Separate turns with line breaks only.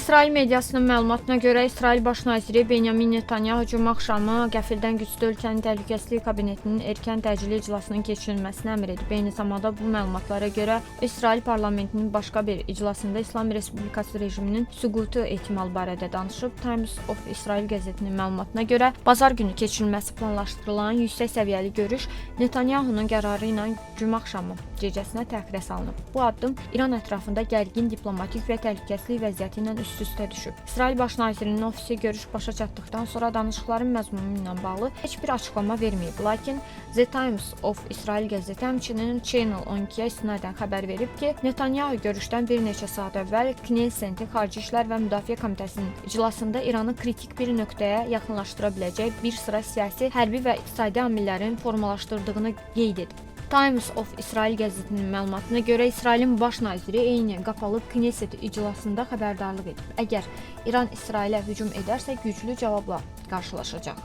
İsrail mediasının məlumatına görə İsrail baş naziri Benyamin Netanyahu cümə axşamı qəfildən güclü ölkənin təhlükəsizlik kabinetinin erkən təcili iclasının keçirilməsini əmr edib. Eyni zamanda bu məlumatlara görə İsrail parlamentinin başqa bir iclasında İslam Respublikası rejiminin süqutu ehtimalı barədə danışıb. Times of Israel qəzetinin məlumatına görə bazar günü keçirilməsi planlaşdırılan yüksək səviyyəli görüş Netanyahunun qərarı ilə cümə axşamı gecəsinə təxirə salınıb. Bu addım İran ətrafında gərgin diplomatik və təhlükəsizlik vəziyyəti ilə üst-üstə düşüb. İsrail baş nazirinin ofisi görüş başa çatdıqdan sonra danışıqların məzmunu ilə bağlı heç bir açıqlama verməyib. Lakin The Times of Israel qəzeti həmçinin Channel 12-yə istinadən xəbər verib ki, Netanyahu görüşdən bir neçə saat əvvəl Knessetin Xarici İşlər və Müdafiə Komitəsinin iclasında İranı kritik bir nöqtəyə yaxınlaşdıra biləcək bir sıra siyasi, hərbi və iqtisadi amillərin formalaşdırdığını qeyd edib. Times of Israel qəzetinin məlumatına görə İsrailin baş naziri eyni qapalı Knesset iclasında xəbərdarlıq edib. Əgər İran İsrailə hücum edərsə, güclü cavabla qarşılaşacaq.